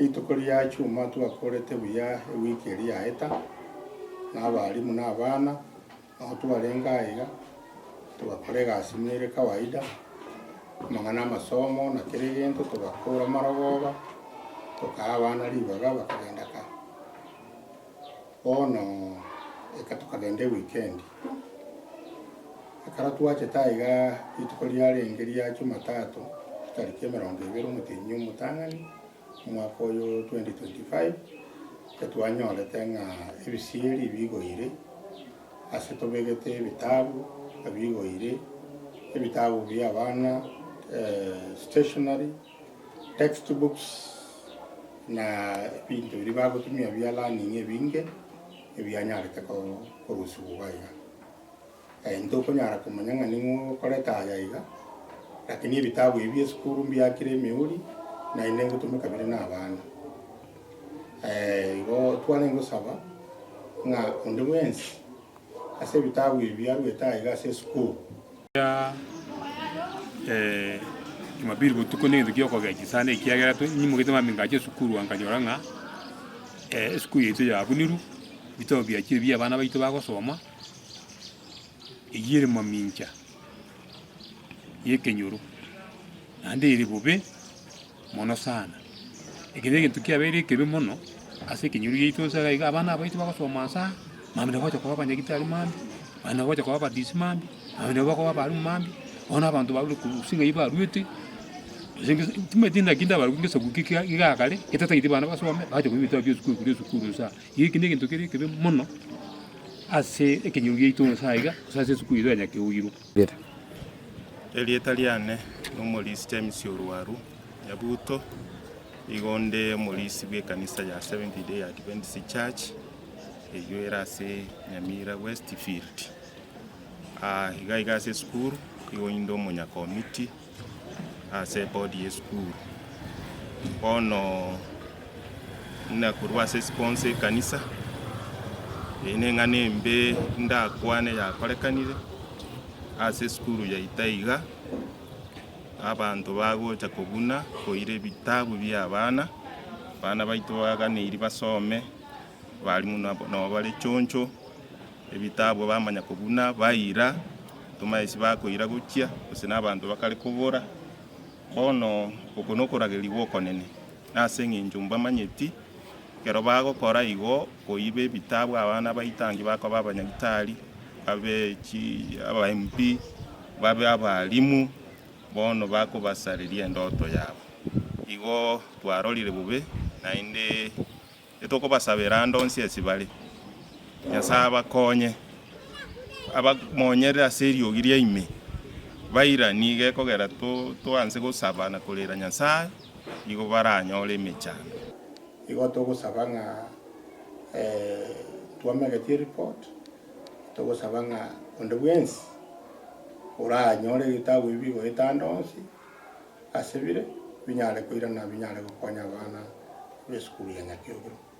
Rituko ria chuma twakorete buya ewiki eria yaeta, na abalimu na abana, nao twarenge aiga, togakora egasi buna ere kawaida, amang'ana amasomo na kera egento togakora marogoba, tokaa abana ribaga bakagenda ka. Bono eka tokagenda ewikendi. Ekero twachete aiga rituko riarenge ria Jumatatu, chitariki emerongo ebere omotienyi omotang'ani, omwaka oyo 2025, etwanyorete ng'a ebisieri bigoire ase tobegete ebitabu bigoire, ebitabu bia abana, stationery, textbooks, na ebinto biria bagotumia bia learning ebinge ebianyarete korusigwa iga iga. Ntokonyara komanya ng'a ning'o okoreta aya iga, lakini ebitabu ebi bia esukuru mbiakire emeuri, naende ngotumeka bire na abana. Igo twarenge gosaba ng'a onde bwensi ase ebitabu ebi biaruete aiga ase esukuru. Ya Jumapili botuko negento kia okogechia sana ekiagera nyimogete mambia ngacha esukuru nkanyora ng'a esukuru yaito yabunirwe, ebitabu biachire bia abana baito bagosoma. Eyio ere mamincha y'ekenyoro, naende ere bobe mono sana. Eke negento kiabeire ekebe mono ase ekenyoro giaito nse iga iga, abana abaito bagosoma nse aa, mambia nabo bagocha koba abanyagitari mambia, mambia nabo bagocha koba abadisi mambia, mambia nabo bakoba abalimu mambia, bono abanto barure korwa gose ng'ai barwete, gose ngese timanyeti naki ndabarwe ngesaku ki kia iga kare, getatageti bana basome, bagocha koira ebitabu bia esukuru korwa esukuru nse aa. Iga eki negento kere ekebe mono. Ase ekenyoro giaito nse aiga, gose ase esukuru yaito ya Nyakeoiro. Erieta riane nomorisi James Orwaru Nyabuto, igo onde omorisi bw'ekanisa ya Seventh Day Adventist Church eywo ere ase Nyamira Westfield. Iga iga ase esukuru igo inde omonyakomiti. ase ebodi y'esukuru. Bono buna korwa ase esponsor ekanisa, eye neng'ana embe ndakwane yakorekanire ase esukuru yaito iga, abanto bagocha kobuna koira ebitabu bia abana, abana baito baganeiri basome, abalimu nabo nabo bare choncho. Ebitabu bamanya kobuna, baira, tomaeti bakoira gochia, gose nabanto bakare kobora. Bono oko nokoragerigwa okonene, na ase engencho mbamanyeti, ekero bagokora igo, koiba ebitabu abana baito ange bakoba abanyagitari, babe chi aba MP, babe abalimu, bono bakobasareria endoto yabo. Igo twarorire bobe, naende. Etokobasabera ande onsi ase bare, Nyasae abakonye, abamonyerere ase eriogi ria ime, bairanie gekogera toanse gosaba na korera Nyasae, nigo baranyore emechando. Igo togosaba ng'a twamegetie ereport, togosaba ng'a onde bwensi oranyore ebitabu ebi bigoeta ande onsi, ase bire, binyare koirana binyare gokonya abana b'esukuru ya Nyakiogoro.